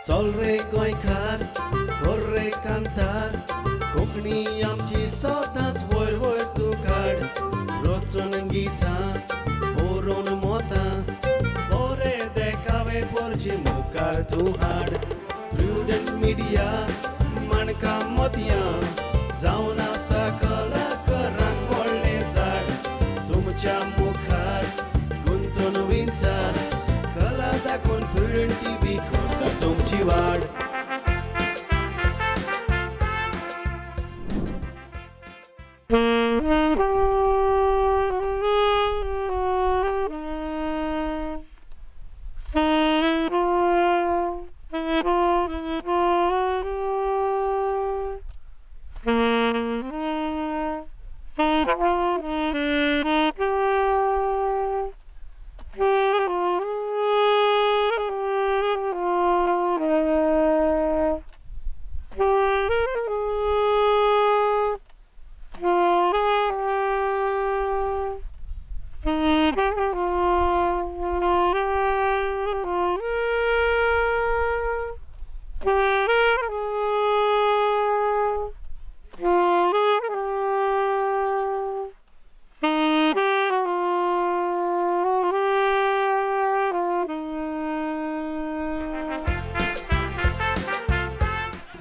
चल रे गोंयकार कर रे कांतार कोंकणी आमची सदांच वयर वयर तूं काड रचून गितां बरोवन मोतां बरे देखावे पोरचे मुखार तूं हाड प्रुडंट मिडिया माणकां मोतयां जावन आसा कलाकारांक व्हडलें झाड तुमच्या मुखार गुंतून विंचार कला दाखोवन प्रुडंट टीव्ही करता तुमची वाड.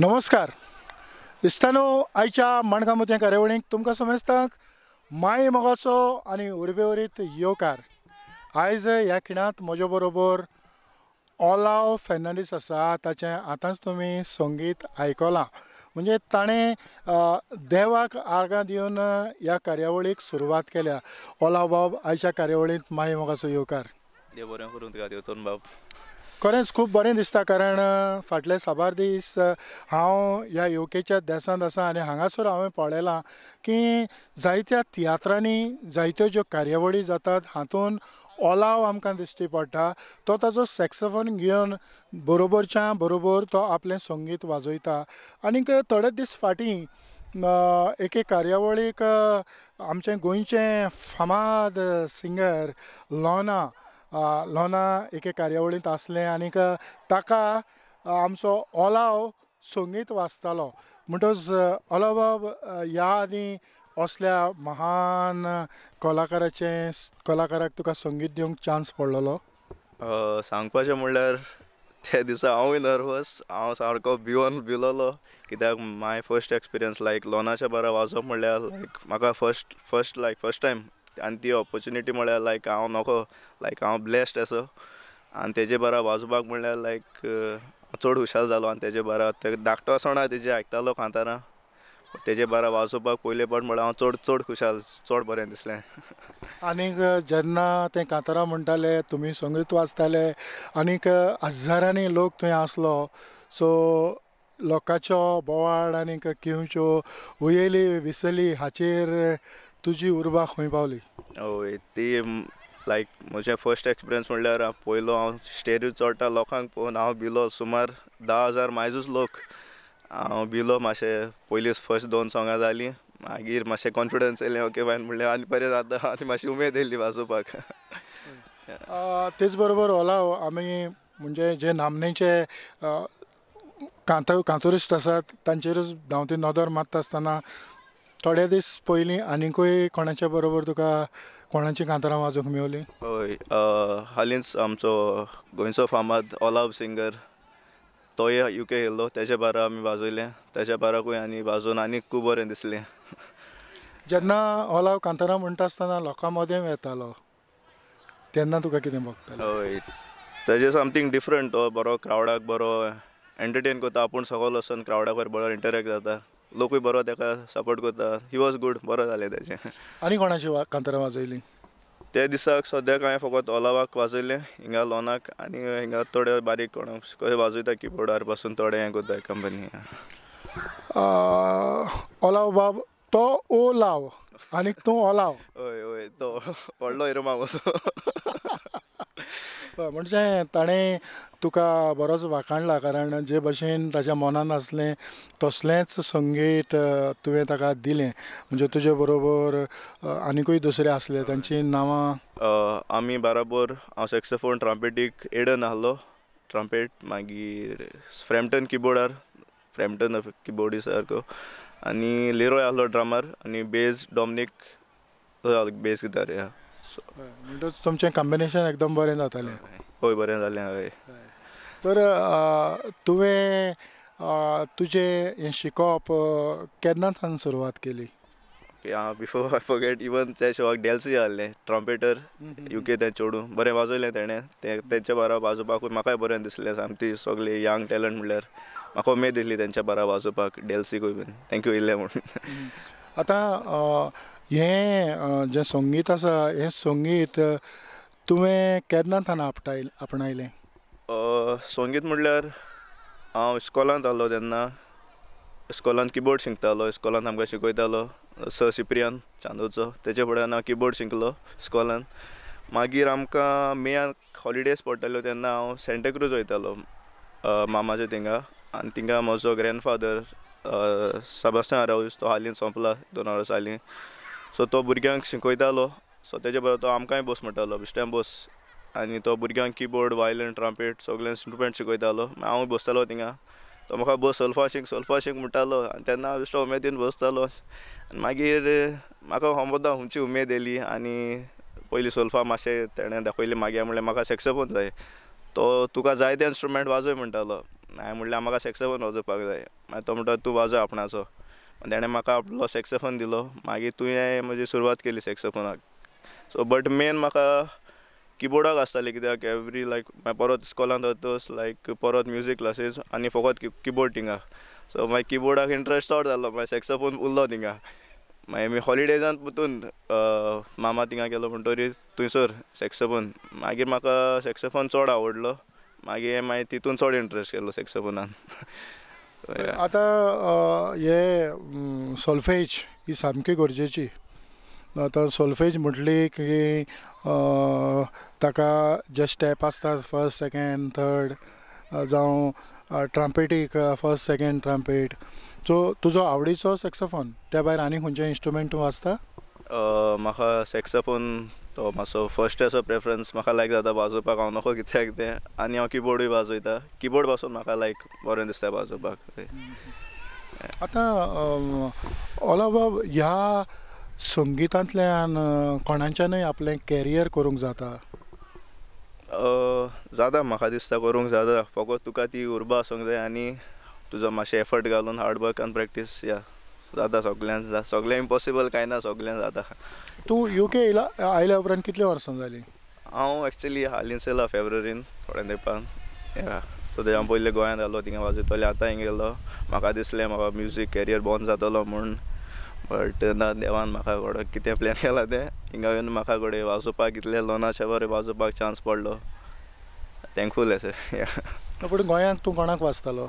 नमस्कार इश्टानो, आयच्या माणकां मोतयां कार्यावळीक तुमकां समेस्तांक माय मोगाचो आनी उर्बेवरीत येवकार. आयज ह्या खिणांत म्हज्या बरोबर ओलाव फेर्नांडीस आसा. ताचें आतांच तुमी संगीत आयकलां. म्हणजे ताणें देवाक आर्गां दिवन ह्या कार्यावळीक सुरवात केल्या. ओलाव बाब, आयच्या कार्यावळींत माय मोगाचो येवकार. देव बरें करूं तुका देवतोन बाब. खरेंच खूब बरें दिसता, कारण फाटले साबार दीस हांव ह्या युकेच्या देसांत आसा आनी हांगासर हांवें पळयलां की जायत्या तियात्रांनी जायत्यो ज्यो कार्यावळी जातात हातूंत ओलाव आमकां दिश्टी पडटा. तो ताजो सॅक्सोफोन घेवन बरोबरच्या बरोबर तो आपलें संगीत वाजयता. आनीक थोडे दीस फाटीं एके कार्यावळीक आमचें गोंयचें फामाद सिंगर लोना लोना एके कार्यावळींत आसलें आनीक ताका आमचो ओलाव संगीत वाजतालो. म्हणटच ओलाव बाब, ह्या आदीं असल्या महान कलाकाराचें कलाकाराक तुका संगीत दिवंक चान्स पडलेलो? सांगपाचें म्हणल्यार त्या दिसा हांवूय नर्वस, हांव सारको भिवन भिलोलो कित्याक माय फर्स्ट एक्सपिरियन्स लायक लोनाच्या बारा वाजोवप म्हणल्यार लायक म्हाका फर्स्ट लायक फर्स्ट टायम आनी ती ऑपोर्चुनिटी म्हळ्यार लायक हांव नको लायक हांव ब्लेस्ड असो आनी तेजे बारा वाजोवपाक म्हणल्यार लायक चड हुशार जालो. आनी तेजे बारा ते धाकटो आसतना तेजे आयकतालो कांतारां, तेजे बारा वाजोवपाक पयले पावट म्हळ्यार हांव चड चड खुशाल, चड बरें दिसलें. आनीक जेन्ना ते कांतारां म्हणटाले तुमी संगीत वाजताले आनीक हजारांनी लोक थंय आसलो, सो लोकांचो बोवाळ आनीक किंवच्यो वयली विसली हाचेर तुजी उर्बा खंय पावली? हय, ती लायक म्हजें फर्स्ट एक्सपिरियन्स म्हणल्यार पयलो हांव स्टेजीर चडटा लोकांक पळोवन हांव भिलो. सुमार 10,000 मायजूच लोक, हांव भिलो मातशें. पयलीं फर्स्ट 2 सोंगां जालीं, मागीर मातशें कॉन्फिडन्स येयलें, ओके फायन म्हणलें आनी बरें जाता आनी मातशी उमेद येयली वाजोवपाक. तेच बरोबर ओलाव, आमी म्हणजे जे नामनेचे कांतुरिस्ट आसात तांचेरूच धांवती नदर मारता आसतना थोडे दीस पयलीं आनीकूय कोणाच्या बरोबर तुका कोणाची कांतारां वाजोवंक मेवली? हय, हालींच आमचो गोंयचो फामाद ओलाव सिंगर तोय युके येयल्लो, तेजे बारा आमी वाजयलें. तेज्या बाराकूय आनी वाजोवन आनी खूब बरें दिसलें. जेन्ना ओलाव कांतारां म्हणटा आसतना लोकां मदें वेतालो तेन्ना तुका कितें भोगतालें? हय, तेजें समथींग डिफरंट. तो बरो क्रावडाक बरो एंटरटेन करता, आपूण सकयल वचून क्रावडाक बरो इंटरेक्ट जाता, लोकूय बरो ताका सपोर्ट करता. He was good, बरो जालें तेजें. आनी कोणाची कांतारां वाजयलीं त्या दिसाक? सद्याक हांवें फकत ओलावाक वाजयलें, हिंगा लोनाक, आनी हिंगा थोडे बारीक कोण कशें वाजयता किबोर्डार पासून थोडे हें करता कंपनी. ओलाव बाब, तो ओलाव आनी तूं ओलाव. हय हय, तो व्हडलो हिरो असो. म्हणजे ताणें तुका बरोच वाखाणला, कारण जे भशेन ताच्या मनान आसलें तसलेंच संगीत तुवें ताका दिलें. म्हणजे तुजे बरोबर आनीकूय दुसरे आसले, तांची नांवां? आमी बराबर हांव सॅक्सोफोन ट्रम्पेटीक एडन आहलो, ट्रम्पेट, मागीर फ्रॅम्पटन किबोर्डार, फ्रॅम्पटन किबोर्डी सारको, आनी लिरोय आसलो ड्रमर, आनी बेज डॉमनीक बेस गिटार. या सो म्हणटच तुमचें कॉम्बिनेशन एकदम बरें जातालें. हय बरें जालें. हय. तर तुवें तुजें हें शिकप केन्ना सावन सुरवात केली? ओके, हांव बिफोर I forget, even त्या शोवाक डेल्सी आहलें ट्रम्पेटर युके, तें चेडूं बरें वाजयलें तेणें, तें तेंच्या बारा वाजोवपाकूय म्हाकाय बरें दिसलें. सामकी सगळी यंग टॅलंट म्हणल्यार म्हाका उमेद दिसली तेंच्या बारा वाजोवपाक, डेल्सीकूय बीन thank you येयलें म्हूण. आतां हें जें संगीत आसा, हें संगीत तुवें केन्ना थावन आपणायलें? संगीत म्हणल्यार हांव इस्कॉलांत आहलो तेन्ना, इस्कॉलांत किबोर्ड शिकतालो. इस्कॉलांत आमकां शिकयतालो सर सिप्रियान चांदोचो, तेचे फुड्यान हांव किबोर्ड शिकलो इस्कॉलांत. मागीर आमकां मेयाक हॉलिडेज पडटाल्यो तेन्ना हांव सँटाक्रूज वयतालो मामाच्या थिंगा, आनी थिंगा म्हजो ग्रँडफादर सेबास्तियांव आरावज, तो हालींच सोंपला 2 वर्सां हालीं. सो तो भुरग्यांक शिकयतालो. सो तेजे बरोबर तो आमकांय बस म्हणटालो, बिश्ट्यां बस, आनी तो भुरग्यांक किबोर्ड, वायलीन, ट्रम्पेट सगळे इंस्ट्रुमेंट शिकयतालो. हांवूय बसतालो थिंगा, तो म्हाका बस सोल्फा शीक, सोल्फा शीक म्हणटालो, आनी तेन्ना हांव बेश्टो उमेदीन बसतालो. आनी मागीर म्हाका हमोदा हुमची उमेद येयली, आनी पयलीं सोल्फा मातशें तेणें दाखयलें. मागीर म्हणलें म्हाका सॅक्सोफोन जाय, तो तुका जाय तें इंस्ट्रुमेंट वाजय म्हणटालो. हांवें म्हणलें म्हाका सॅक्सोफोन वाजोवपाक जाय. मागीर तो म्हणटा तूं वाजय आपणाचो, तेणें म्हाका आपलो सॅक्सोफोन दिलो. मागीर तुवें म्हजी सुरवात केली सॅक्सोफोनाक. सो बट मेन म्हाका किबोर्डाक आसतालें, कित्याक एवरी लायक मागीर परत इस्कॉलांत वतस लायक परत म्युजीक क्लासीस आनी फकत किबोर्ड थिंगा. सो मागीर किबोर्डाक इंट्रस्ट चड जालो, मागीर सॅक्सोफोन उरलो थिंगा. मागीर आमी हॉलिडेजान परतून मामा थिंगा गेलो म्हणटरी थंयसर सॅक्सोफोन, मागीर म्हाका सॅक्सोफोन चड आवडलो. मागीर मागीर तितून चड इंट्रस्ट केलो सॅक्सोफोनान. आतां हे सोल्फेज ही सामकी गरजेची. आतां सोल्फेज म्हटली की ताका जे स्टेप आसतात फर्स्ट सेकेंड थर्ड, जावं ट्रम्पेटीक फर्स्ट सेकेंड ट्रम्पेट. सो तुजो आवडीचो सॅक्सोफोन, त्या भायर आनी खंयचे इंस्ट्रुमेंट तूं वाजता? म्हाका सॅक्सोफोन तो मातसो फर्स्ट असो प्रेफरन्स, म्हाका लायक जाता वाजोवपाक, हांव नको कित्याक तें. आनी हांव किबोर्डूय वाजयता, किबोर्ड पासून म्हाका लायक बरें दिसता वाजोवपाक. आतां ओलाबाब, ह्या संगितांतल्यान कोणाच्यानूय आपलें कॅरियर करूंक जाता? जाता, म्हाका दिसता करूंक जाता. फकत तुका ती उर्बा आसूंक जाय आनी तुजो मातशें एफर्ट घालून हार्डवर्क आनी प्रॅक्टीस. या जाता सगळ्यांक, सगळें इम्पॉसिबल कांय ना, सगळ्यांक जाता. तूं युके आयल्या उपरांत कितलीं वर्सां जालीं? हांव एक्चुली हालींच येयला फेब्रुवारीन थोड्या तेंपान. या सो तेज्या हांव पयलीं गोंयांत आसलो, थिंगा वाजयतालें. आतां हिंगा गेलो, म्हाका दिसलें म्हाका म्युजीक कॅरियर बंद जातलो म्हूण, बट ना, देवान म्हाका घोडो कितें प्लॅन केला तें हिंगा येवन म्हाका घडये वाजोवपाक इतलें लोनाच्या बरें वाजोवपाक चान्स पडलो. थँकफूल आसा. पूण गोंयांत तूं कोणाक वाजतालो?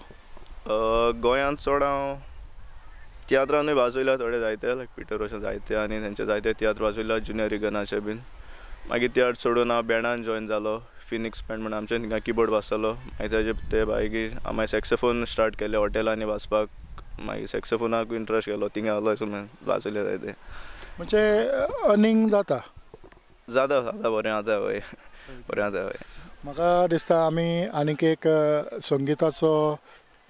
गोंयांत चड हांव तियात्रानूय वाजयल्या थोडे जायते, लायक पिटर रोशन जायते, आनी तेंचे जायते तियात्र वाजयल्या ज्युनियर रिगनाचे बीन. मागीर तियात्र सोडून हांव बँडान जॉयन जालो, फिनिक्स बँड म्हूण आमच्या थिंगा किबोर्ड वाजतालो. मागीर तेजे ते मागीर हांव मागीर सॅक्सोफोन स्टार्ट केलें हॉटेलांनी वाजपाक. मागीर सॅक्सोफोनाक इंट्रस्ट गेलो, थिंगा आसलो वाजयले जायते. म्हणजे अर्निंग जाता? जाता, जाता बरें जाता. हय बरें जाता. हय. म्हाका दिसता आमी आनीक एक संगिताचो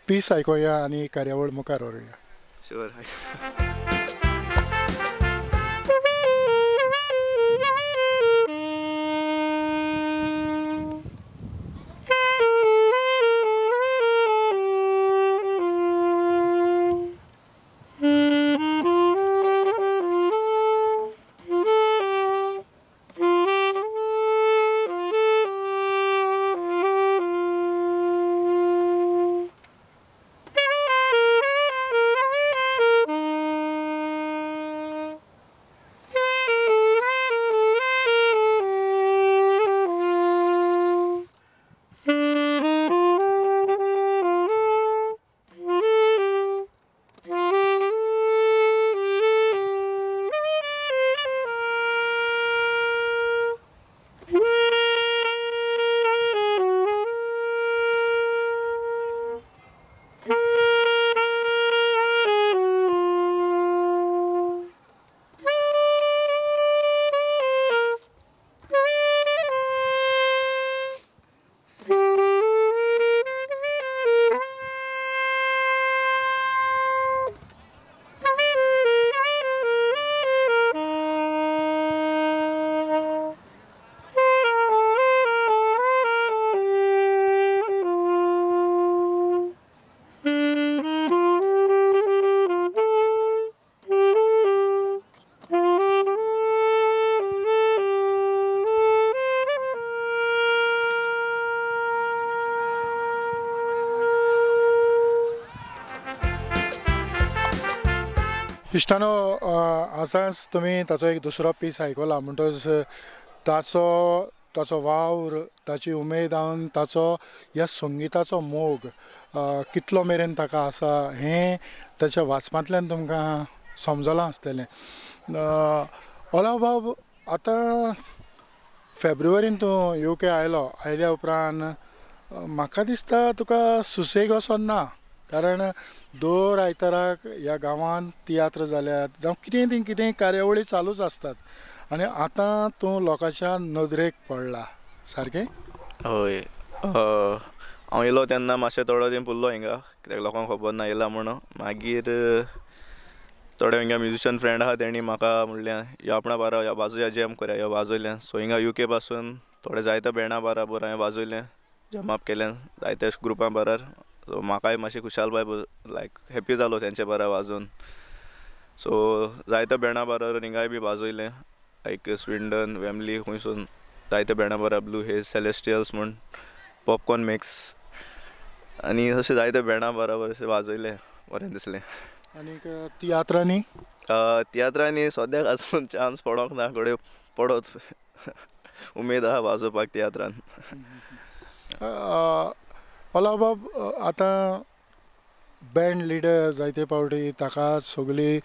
पीस आयकुया आनी कार्यावळ मुखार व्हरुया. शुअर. इश्टानो, आतांच तुमी ताचो एक दुसरो पीस आयकला म्हणटच ताचो ताचो वावर, ताची उमेद आनी ताचो ह्या संगिताचो मोग कितलो मेरेन ताका आसा हें ताच्या वाचपांतल्यान तुमकां समजलां आसतलें. ओलाव बाब, आतां फेब्रुवारीन तूं UK आयलो, आयल्या उपरांत म्हाका दिसता तुका सुसेग असो ना, कारण दर आयताराक ह्या गांवांत तियात्र जाल्यात जावं कितें कितें कार्यावळी चालूच आसतात आनी आतां तूं लोकांच्या नदरेक पडला सारकें? हय, हांव येयलो तेन्ना मातशें थोडो तेंप उरलो हिंगा, कित्याक लोकांक खबर ना येयला म्हणून. मागीर थोडे हिंगा म्युजिशियन फ्रेंड आहा तेणी म्हाका म्हणलें यो आपणा बारा यो वाजोवया, जॅम करया, यो वाजयलें. सो हिंगा UK पासून थोडे जायते बँडा बराबर हांवें वाजयलें, जॅम अप केलें जायते ग्रुपां बराबर. सो म्हाकाय मातशी खुशालबाय लायक हॅप्पी जालो तेंचे बारा वाजोवन. सो जायते बँडा बराबर हिंगाय बी वाजयलें, लायक स्विंडन, वेमली, खुंयसून जायते बँडा बराबर, ब्लू हेज, सेलेस्टियल्स म्हूण, पॉपकॉर्न मिक्स आनी अशें जायते बँडा बराबर अशें वाजयलें, बरें दिसलें. आनीक तियात्रांनी? तियात्रांनी सद्याक आजून चान्स पडोंक ना, घडये पडत, उमेद आहा वाजोवपाक तियात्रान. ओलाव बाब, आतां बँड लिडर जायते फावटी ताका सगळी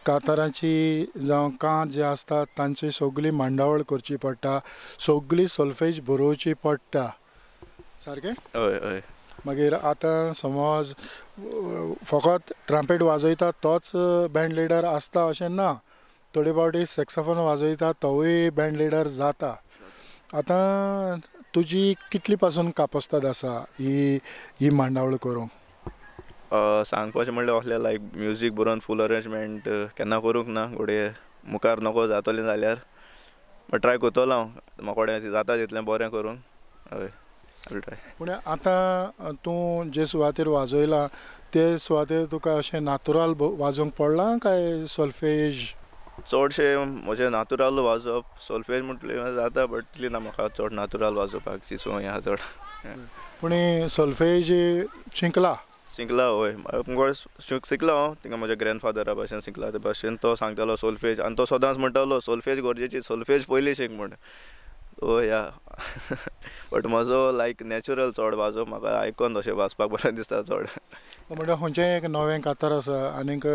कातारांची जावं कांत जे आसता तांची सगळी मांडावळ करची पडटा, सगळी सोल्फेज बरोवची पडटा, सारकें? हय हय. मागीर आतां समज फकत ट्रम्पेट वाजयता तोच बँड लिडर आसता अशें ना, थोडे फावटी सॅक्सोफोन वाजयता तोवूय बँड लिडर जाता. आतां तुजी कितली पासून कापस्ताद आसा ही ही मांडावळ करूंक? सांगपाचें म्हणल्यार असलें लायक म्युजीक बरोवन फूल अरेंजमेंट केन्ना करूंक ना, घडये मुखार नको जातलें जाल्यार, बट ट्राय करतलो हांव म्हाका जाता तितलें बरें करूंक. हय, ट्राय. पूण आतां तूं जे सुवातेर वाजयलां ते सुवातेर तुका अशें नातुराल वाजोवंक पडलां काय सोल्फेज? चडशें म्हजें नातुराल वाजोवप, सोल्फेज म्हटलें जाता बट तितली ना म्हाका चड नातुराल वाजोवपाक ची संवय आहा चड. पूण सोल्फेज शिकला? शिकला, हय, शिकलो हांव थिंगा म्हज्या ग्रँडफादरा भाशेन शिकला, ते भाशेन तो सांगतालो सोल्फेज, आनी तो सदांच म्हणटालो सोल्फेज गरजेची, सोल्फेज पयलीं शीक म्हण. सो या बट म्हजो लायक नॅचरल चड वाजोवप, म्हाका आयकोन तशें वाजपाक बरें दिसता चड. म्हणल्यार खंयचें एक नवें कातार आसा आनीक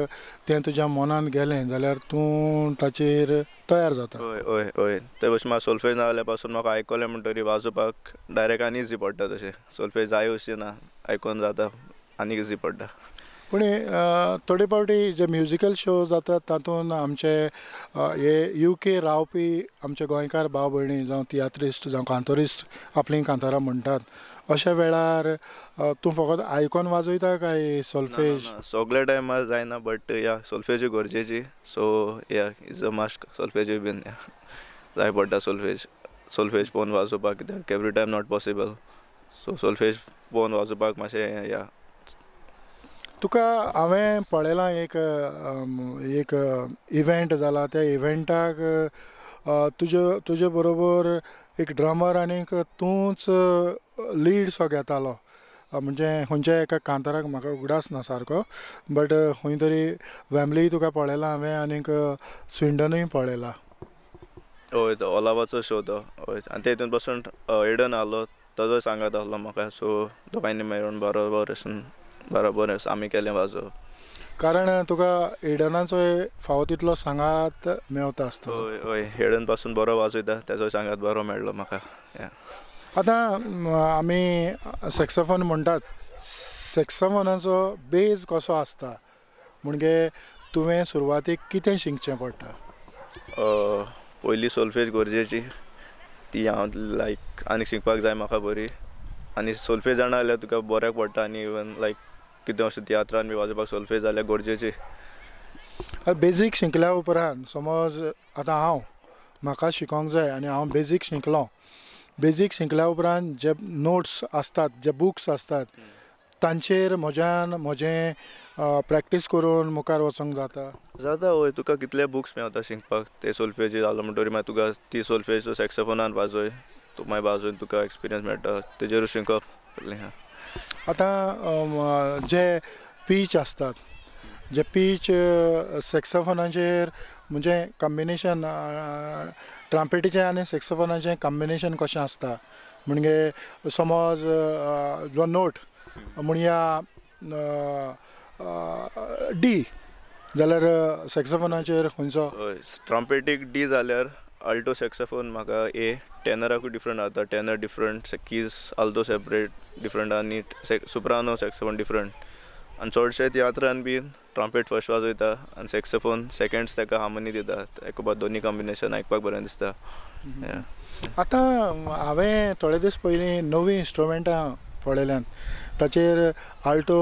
तें तुज्या मनान गेलें जाल्यार तूं ताचेर तयार जाता? हय हय हय, ते भशेन म्हाका सोल्फेज ना जाल्यार पासून म्हाका आयकलें म्हणटरी वाजोवपाक डायरेक्ट आनी इजी पडटा, तशें सोल्फेज जाय अशी ना, आयकोन जाता आनी इजी पडटा. पूण थोडे फावटी जे म्युजिकल शो जातात तातूंत आमचे हे UK रावपी आमचे गोंयकार भाव भयणी जावं तियात्रिस्ट जावं कांतोरिस्ट आपलीं कांतारां म्हणटात, अशा वेळार तूं फकत आयकोन वाजयता काय सोल्फेज? सगळे टायमार जायना, बट या सोल्फेजूय गरजेची. सो या is a must, सोल्फेजूय बीन जाय पडटा. सोल्फेज सोल्फेज पळोवन वाजोवपाक, कित्याक every time not possible, so solfege पळोवन वाजोवपाक मातशें या. तुका हांवें पळयलां एक एक इव्हेंट जाला, त्या इव्हेंटाक तुजे बरोबर एक ड्रमर आनीक तूंच लीड सो घेतालो, म्हणजे खंयच्या एका कांताराक म्हाका उगडास ना सारको, बट खंय तरी वेम्बली तुका पळयलां हांवें आनीक स्विंडनूय पळयलां. हय, तो ओलावाचो शो तो, हय, आनी ते हितून पासून एडन आहलो, ताजोय सांगात आहलो म्हाका. सो दोगांयनी मेळून बरोबर बरोबर आमी केलें वाजोवप. कारण तुका एडनाचोय फावो तितलो सांगात मेवता आसतलो. हय हय, एडन पासून बरो वाजयता, तेजोय सांगात बरो मेळ्ळो म्हाका. आतां आमी सॅक्सोफोन म्हणटात, सॅक्सोफोनाचो बेज कसो आसता, म्हणजे तुवें सुरवातीक कितें शिकचें पडटा? पयलीं सोल्फेज गरजेची, ती हांव लायक आनीक शिकपाक जाय म्हाका बरी, आनी सोल्फेज जाणा जाल्यार तुका बऱ्याक पडटा, आनी इवन लायक कितें अशें तियात्रान बी वाजोवपाक सोल्फेज जाल्यार गरजेची. बेजीक शिकल्या उपरांत समज आतां हांव म्हाका शिकोंक जाय आनी हांव बेजीक शिकलो, बेजीक शिकल्या उपरांत जे नोट्स आसतात, जे बुक्स आसतात तांचेर म्हज्यान म्हजें प्रॅक्टीस करून मुखार वचोंक जाता? जाता, हय, तुका कितले बुक्स मेवता शिकपाक, ते सोल्फेज जालो म्हणटरी मागीर तुका ती सोल्फेज सॅक्सोफोनान वाजय, तूं मागीर वाजोवन तुका एक्सपिरियन्स मेळटा, तेजेरूय शिकप. आतां जे पीच आसतात, जे पीच सॅक्सोफोनाचेर म्हणजे कॉम्बिनेशन ट्रम्पेटीचें आनी सॅक्सोफोनाचें कॉम्बिनेशन कशें आसता, म्हणजे समज जो नोट म्हणया डी जाल्यार सॅक्सोफोनाचेर खंयचो? ट्रम्पेटीक डी जाल्यार आल्टो सॅक्सोफोन म्हाका ए, टेनराकूय डिफरंट जाता, tenor different, keys alto separate different आनी सोप्रानो सॅक्सोफोन डिफरंट. आनी चडशे तियात्रान बी ट्रम्पेट फर्स्ट वाजयता आनी सॅक्सोफोन सेकेंड्स ताका हार्मोनी दिता, एका दोनी कॉम्बिनेशन आयकपाक बरें दिसता. आतां हांवें थोडे दीस पयलीं नवीं इंस्ट्रुमेंटां पळयल्यांत, ताचेर आल्टो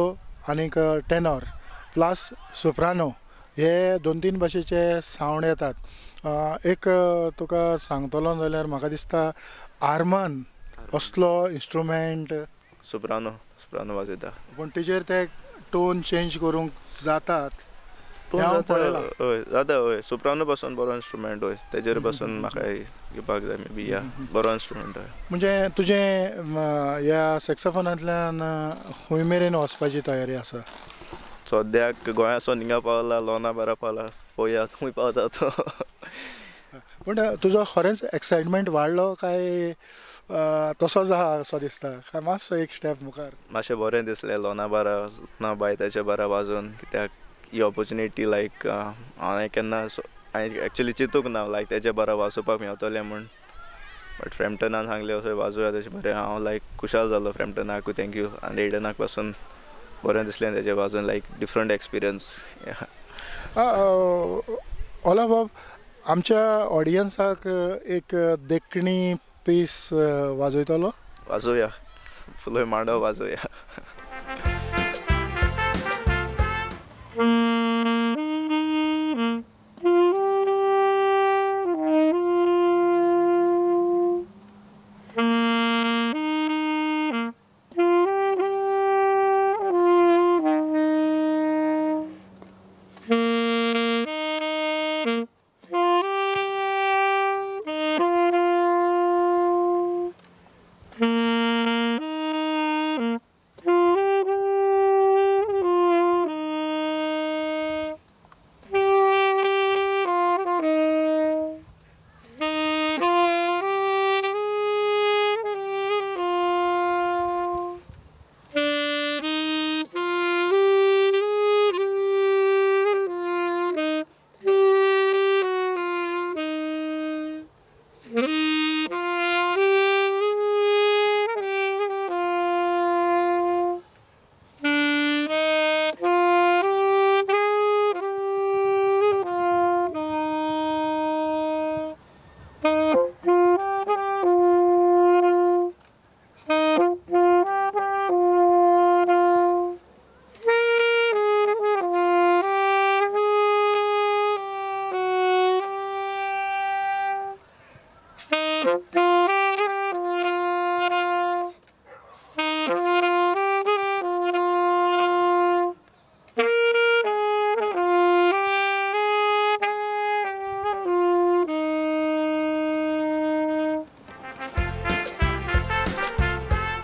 आनीक टेनॉर प्लस सोप्रानो हे दोन तीन भाशेचे सावंड येतात. एक तुका सांगतलो जाल्यार म्हाका दिसता आर्मन असलो इंस्ट्रुमेंट सोप्रानो सोप्रानो वाजयता, पूण तेजेर ते टोन चेंज करूंक जातात. हय जाता, हय सोप्रानो पासून बरो इंस्ट्रुमेंट, हय तेजेर पासून म्हाका घेवपाक जाय मे बी, या बरो इंस्ट्रुमेंट. हय म्हणजे तुजें ह्या सॅक्सोफोनांतल्यान खंय मेरेन वचपाची तयारी आसा? सद्याक गोंयासून हिंगा पावला, लोना बारा पावला, पळोवया खंय पावता तो. पूण तुजो खरेंच एक्सायटमेंट वाडलो काय तसोच आहा असो दिसता काय मातसो एक स्टेप मुखार? मातशें बरें दिसलें लोना बारा ना बायताचे बारा वाजोवन, कित्याक ही ऑपोर्चुनिटी लायक हांवें केन्ना हांवें एक्चुली चिंतूंक ना लायक तेजे बारा वाजोवपाक मेवतलें म्हूण, बट फ्रॅम्पटनान सांगलें असो वाजोवया तशें बरें, हांव लायक खुशाल जालो फ्रॅम्पटनाकूय thank you आनी एडनाक पासून बरें दिसलें तेजें वाजोवन, लायक डिफरंट एक्सपिरियन्स. ओला बाब, आमच्या ऑडियन्साक एक देखणी पीस वाजयतलो? वाजोवया, फुलय मांडो वाजोवया.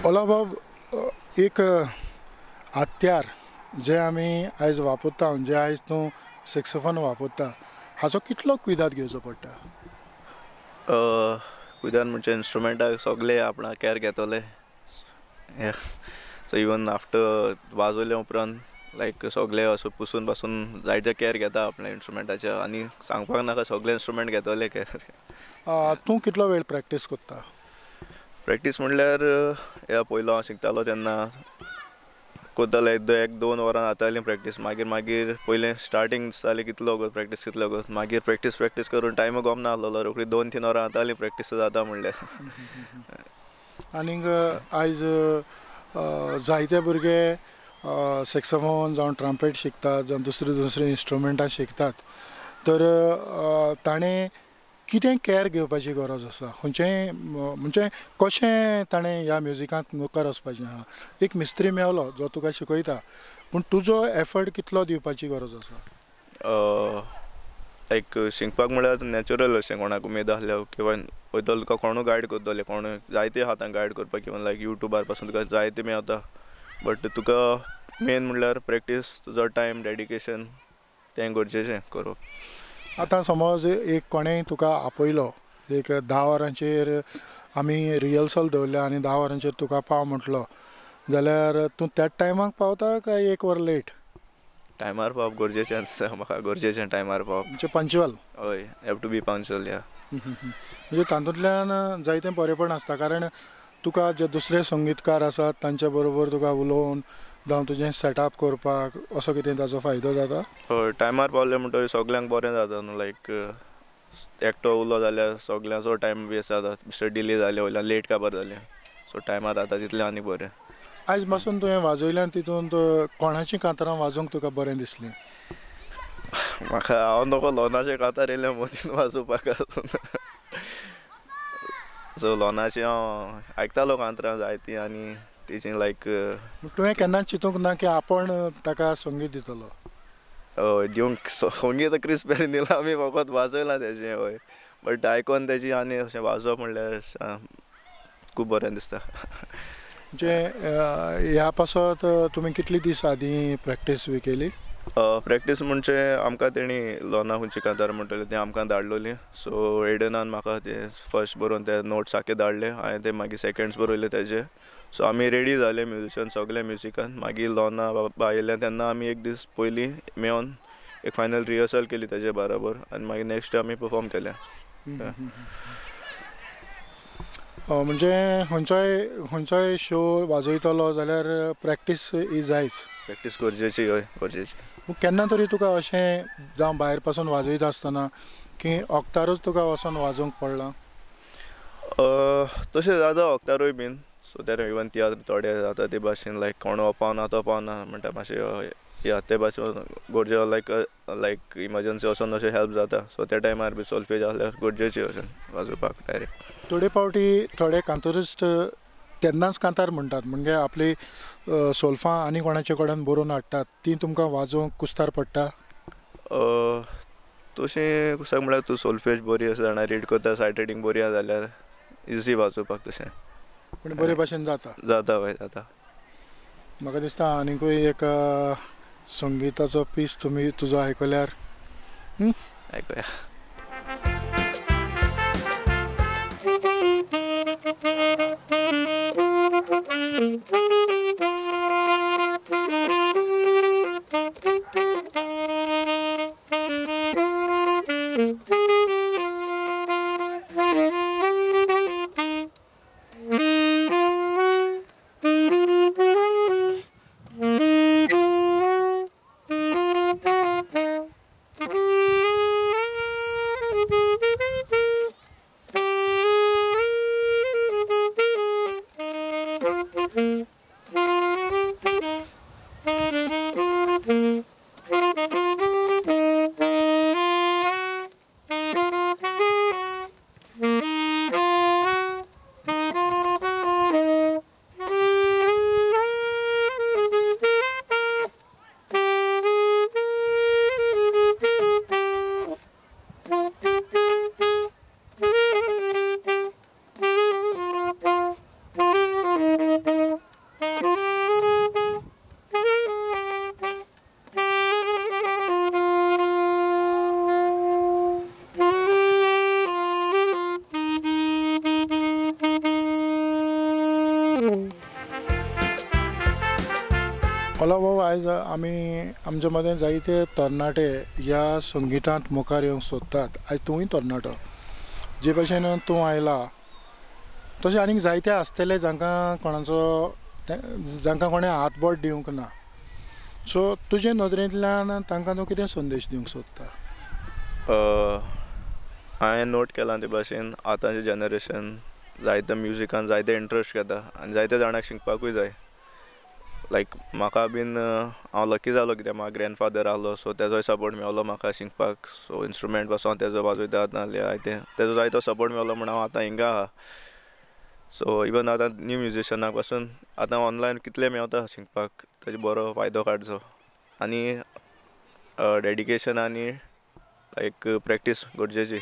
ओला बाब, एक हत्यार जे आमी आयज वापरता, जे आयज तूं सॅक्सोफोन वापरता, हाचो कितलो कुयदाद घेवचो पडटा? कुयदाद म्हणजे इंस्ट्रुमेंटाक सगळे आपणाक कॅर घेतले, सो इवन आफ्टर वाजयल्या उपरांत लायक सगळे असो पुसून पासून जायते कॅर घेता आपल्या इंस्ट्रुमेंटाचे, आनी सांगपाक नाका सगळे इंस्ट्रुमेंट घेतले कॅर. तूं कितलो वेळ प्रॅक्टीस करता? प्रॅक्टीस म्हणल्यार ह्या पयलो हांव शिकतालो तेन्ना करतालो एक दोन वरां जाताली प्रॅक्टीस, मागीर मागीर पयलें स्टार्टींग दिसतालें कितलो वगत प्रॅक्टीस कितलो वगत, मागीर प्रॅक्टीस प्रॅक्टीस करून टायम गमना आहलोलो, रोखडी 2-3 वरां जाताली प्रॅक्टीस जाता म्हणल्यार. आनीक आयज जायते भुरगे सॅक्सोफोन जावं ट्रम्पेट शिकतात जावं दुसरी दुसरी इंस्ट्रुमेंटां शिकतात, तर ताणें कितें कॅर घेवपाची गरज आसा, खंयचें म्हणजे कशें ताणें ह्या म्युजिकांत मुखार वचपाचें आहा? एक मिस्त्री मेवलो जो तुका शिकयता, पूण तुजो एफर्ट कितलो दिवपाची गरज आसा? लायक शिकपाक म्हळ्यार नॅचरल अशें कोणाक उमेद आसल्यार किंवा वयतलो तुका कोणूय गायड करतले, कोणूय जायते आहा तांकां गायड करपाक, इवन लायक यूट्यूबार पासून तुका जायते मेवता, बट तुका मेन म्हणल्यार प्रॅक्टीस, तुजो टायम, डेडिकेशन, तें गरजेचें करप. आतां समज एक कोणेंय तुका आपयलो, एक 10 वरांचेर आमी रिहर्सल दवरल्या आनी 10 वरांचेर तुका पाव म्हटलो जाल्यार तूं त्याच टायमाक पावता काय 1 वर लेट? टायमार पावप गरजेचें आसता म्हाका, गरजेचें टायमार पावप. म्हणजे पंक्चुअल? हय, have to be punctual. या म्हणजे तातूंतल्यान जायतें बरेंपण आसता, कारण तुका जे दुसरे संगीतकार आसात तांच्या बरोबर तुका उलोवन जावं तुजें सेटअप करपाक असो कितें ताचो फायदो जाता? हय, टायमार पावलें म्हणटकीर सगल्यांक बरें जाता न्हू. लायक एकटो उरलो जाल्यार सगल्यांचो टायम वेस्ट जाता, बेश्टे डिले जाले वयल्यान लेट काबार जालें. सो टायमार जाता तितलें आनी बरें. आयज पासून तुवें वाजयल्यान तितूंत कोणाचीं कांतरां वाजोवंक तुका बरें दिसलें? म्हाका हांव नको लोनाचें कांतार येयलें मदीं वाजोवपाक आसून. सो लोनाचें हांव आयकतालो कांतरां जायतीं आनी तेजी लायक. तुवें केन्ना चिंतूंक ना की आपण ताका संगीत दितलो? हय, दिवंक संगीत क्रिस पेरीन दिलां, आमी फकत वाजयलां तेजें. हय, बट आयकोन तेजी आनी अशें वाजोवप म्हणल्यार खूब बरें दिसता. म्हणजे ह्या पासत तुमी कितले दीस आदीं प्रॅक्टीस बी केली? प्रॅक्टीस म्हणजे आमकां तेणी लोना खंयची कांतार म्हणटली तें आमकां धाडलेली. सो एडनान म्हाका ते फर्स्ट बरोवन ते नोट्स आख्खे धाडले, हांवें ते मागीर सेकेंड्स बरयले तेजे. सो आमी रेडी जाले म्युजिशन सगळे म्युजिकान. मागीर लोना बाबा आयिल्ले तेन्ना आमी एक दीस पयलीं मेळोन एक फायनल रिहर्सल केली तेजे बराबर आनी मागीर नेक्स्ट डे आमी परफॉर्म केलें. म्हणजे खंयचोय खंयचोय शो वाजयतलो जाल्यार प्रॅक्टीस ही जायच. प्रॅक्टीस गरजेची. हय, गरजेची. केन्ना तरी तुका अशें जावं भायर पासून वाजयता आसतना की ओक्तारूच तुका वचोन वाजोवंक पडलां? तशें जाता ओक्तारूय बीन. सो ते इवन तियात्र थोडे जाता ते भाशेन लायक कोण हो पावना तो पावना म्हणटा मातशें या ते भाशेन गरजे लायक लायक इमर्जन्सी वचोन अशें हेल्प जाता. सो त्या टायमार बी सोल्फेज आहल्यार गरजेची अशें वाजोवपाक डायरेक्ट. थोडे फावटी थोडे कांतुरिस्ट तेन्नाच कांतार म्हणटात, म्हणजे आपली सोल्फां आनी कोणाचे कडेन बरोवन हाडटात, ती तुमकां वाजोवंक कुस्तार पडटा? तशें कुस्तार म्हळ्यार तूं सोल्फेज बरी आसा जाणा, रीड करता, सायड रिडींग बरी आसा जाल्यार इजी वाजोवपाक तशें. पूण बरे भाशेन जाता? जाता, हय जाता. म्हाका दिसता आनीकूय एक संगीताचो पीस तुमी तुजो आयकल्यार. आयकुया. ओला आयज आमी आमच्या मदें जायते तरणाटे ह्या संगितांत मुखार येवंक सोदतात. आयज तूंय तरणाटो जे भशेन तूं आयला तशें आनीक जायते आसतले जांकां कोणाचो जांकां कोणें हातबोट दिवंक ना. सो तुजे नदरेंतल्यान तांकां तूं कितें संदेश दिवंक सोदता? हांवें नोट केलां ते भाशेन आतांचें जनरेशन जायते म्युजिकान जायते इंट्रस्ट घेता आनी जायते जाणांक शिकपाकूय जाय. लायक म्हाका बीन हांव लकी जालो कित्याक म्हाका ग्रँडफादर आहलो, सो तेजोय सपोर्ट मेवलो म्हाका शिकपाक. सो इन्स्ट्रुमेंट पासून हांव तेजो वाजयता नाल्यार जायते तेजो जायतो सपोर्ट मेवलो म्हूण हांव आतां हिंगा आहा. सो इवन आतां न्यू म्युजिशनाक पासून आतां ऑनलायन कितले मेवता शिकपाक, तेजो बरो फायदो काडचो आनी डेडिकेशन आनी लायक प्रॅक्टीस गरजेची.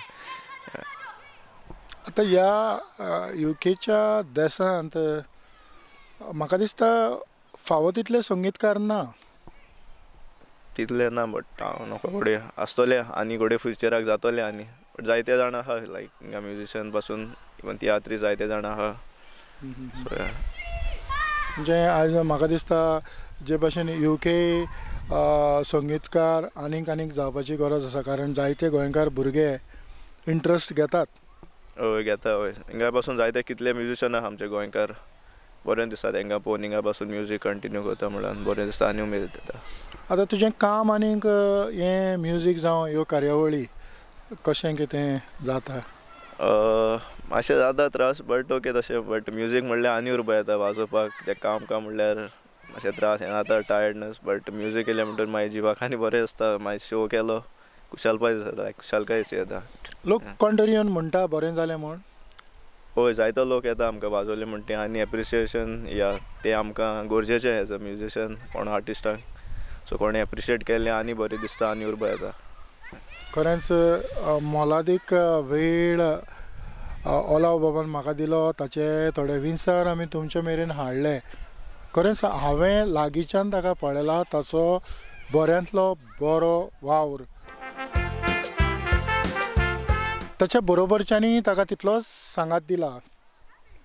आतां ह्या युकेच्या देशांत म्हाका दिसता फावो तितले संगीतकार ना. तितले ना बट हांव नको घोडये आसतोले आनी घोडये फ्युचराक जातोले आनी बट जायते जाण आहा लायक हिंगा म्युजिशियन पासून इवन तियात्री जायते जाण आहा. म्हणजे आयज म्हाका दिसता जे भाशेन युके संगीतकार आनीक आनीक जावपाची गरज आसा कारण जायते गोंयकार भुरगे इंट्रस्ट घेतात. हय घेता हय हिंगा पासून जायते कितले म्युजिशियन आहा आमचे गोंयकार बरें दिसता तेंकां पळोवन हिंगा पासून म्युजीक कंटिन्यू करता म्हणल्यार बरें दिसता आनी उमेद येता. आतां तुजें काम आनीक हें म्युजीक जावं ह्यो कार्यावळी कशें कितें जाता? मातशें जाता त्रास बट ओके तशें बट म्युजीक म्हणल्यार आनी उर्बा येता वाजोवपाक तें काम काम म्हणल्यार मातशें त्रास हें जाता टायर्डनस बट म्युजीक केलें म्हणटकीर मागीर जिवाक आनी बरें दिसता मागीर शो केलो खुशालपाय दिसता खुशालकाय येता. लोक कोण तरी येवन म्हणटा बरें जालें म्हूण? हय जायतो लोक येता आमकां वाजोवले म्हण तें आनी एप्रिसिएशन या तें आमकां गरजेचें एज अ म्युजिशियन कोण आर्टिस्टाक सो कोणें एप्रिशिएट केलें आनी बरें दिसता आनी उर्बा येता. खरेंच मोलादीक वेळ ओलाव बाबान म्हाका दिलो ताचे थोडे विचार आमी तुमचे मेरेन हाडले. खरेंच हांवें लागींच्यान ताका पळयला ताचो बऱ्यांतलो बरो वावर ताच्या बरोबरच्यांनी ताका तितलोच सांगात दिला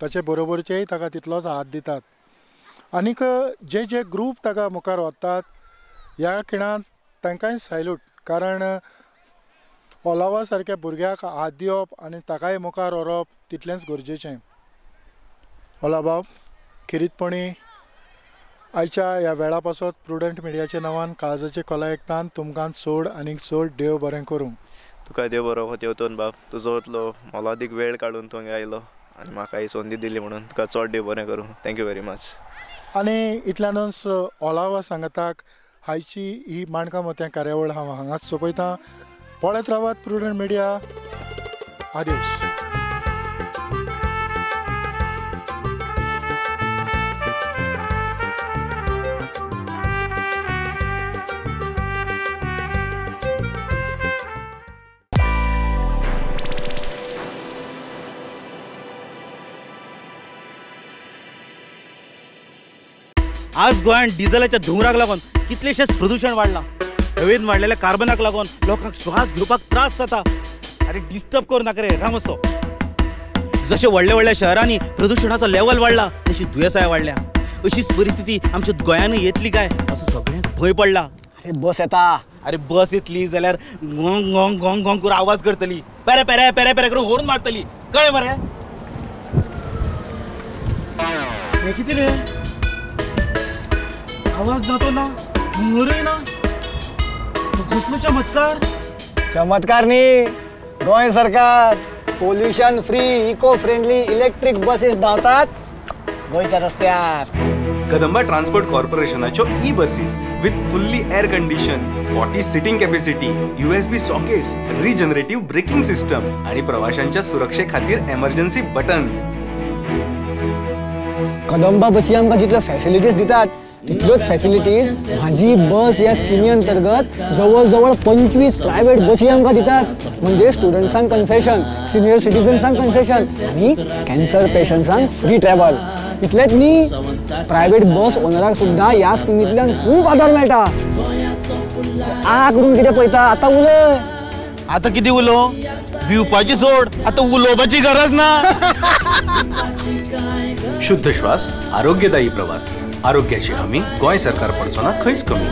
ताचे बरोबरचेय ताका तितलोच हात दितात आनीक जे जे ग्रूप ताका मुखार व्हरतात ह्या खिणांत तांकांय सॅल्यूट कारण ओलावा सारक्या भुरग्याक हात दिवप आनी ताकाय मुखार व्हरप तितलेंच गरजेचें. ओलाव बाब खेरीतपणी आयच्या ह्या वेळा पासत प्रुडंट मिडियाच्या नांवान काळजाचे खोला एकतान तुमकां चड आनीक चड देव बरें करूं. तुका देव बरो देवतोन बाब तुजो इतलो मोलादीक वेळ काडून तूं आयलो आनी म्हाका ही संदी दिली म्हणून तुका चड देव बरें करूं. Thank you very much. आनी इतल्यानूच ओलावा सांगाताक आयची ही माणकां मोतयां कार्यावळ हांव हांगाच सोंपयतां. पळयत रावात प्रुडंट मिडिया. आदेश. आज गोंयांत डिझलाच्या धुंवराक लागून कितलेशेच प्रदूषण वाडलां. हवेन वाडलेल्या कार्बनाक लागून लोकांक श्वास घेवपाक त्रास जाता. अरे डिस्टर्ब करूं नाका रे रामसो. जशें व्हडल्या व्हडल्या शहरांनी प्रदूषणाचो लेवल वाडला तशी दुयेंसाय वाडल्या. अशीच परिस्थिती आमच्या गोंयानूय येतली काय असो सगळ्यांक भंय पडला. अरे बस येता. अरे बस येतली जाल्यार गोंग गोंग गोंग गोंग करून आवाज करतली, पेरे पेरे पेरे पेरे करून होर्न मारतली, कळ्ळें मरे? हें कितें रे, आवाज ना तो ना, हुंगरूय ना, कसलो चमत्कार. चमत्कार न्ही, गोंय सरकार pollution free eco friendly electric buses धांवतात गोंयच्या रस्त्यार. कदंबा ट्रान्सपोर्ट कॉर्पोरेशनाच्यो e buses with fully air condition, 40 seating capacity, USB sockets, regenerative braking system आणि प्रवाशांच्या सुरक्षे खातीर एमर्जन्सी बटन. कदंबा बसी आमकां जितल्यो फॅसिलिटीज दितात तितल्योच फॅसिलिटीज म्हाजी बस ह्या स्किमी अंतर्गत जवळ जवळ 25 प्रायव्हेट बसी आमकां दितात. म्हणजे स्टुडंट्सांक कन्सेशन, सिनियर सिटीजन्सांक कन्सेशन आनी कॅन्सर पेशंट्सांक फ्री ट्रॅव्हल. इतलेंच न्ही, प्रायव्हेट बस ओनराक सुद्दां ह्या स्किमींतल्यान खूब आदार मेळटा. आ करून कितें पळयता आतां उलय. आतां कितें उलोवं, भिवपाची सोड, आतां उलोवपाची गरज ना. शुद्ध श्वास, आरोग्यदायी प्रवास, आरोग्याची हमी गोंय सरकार पडचो ना खंयच कमी.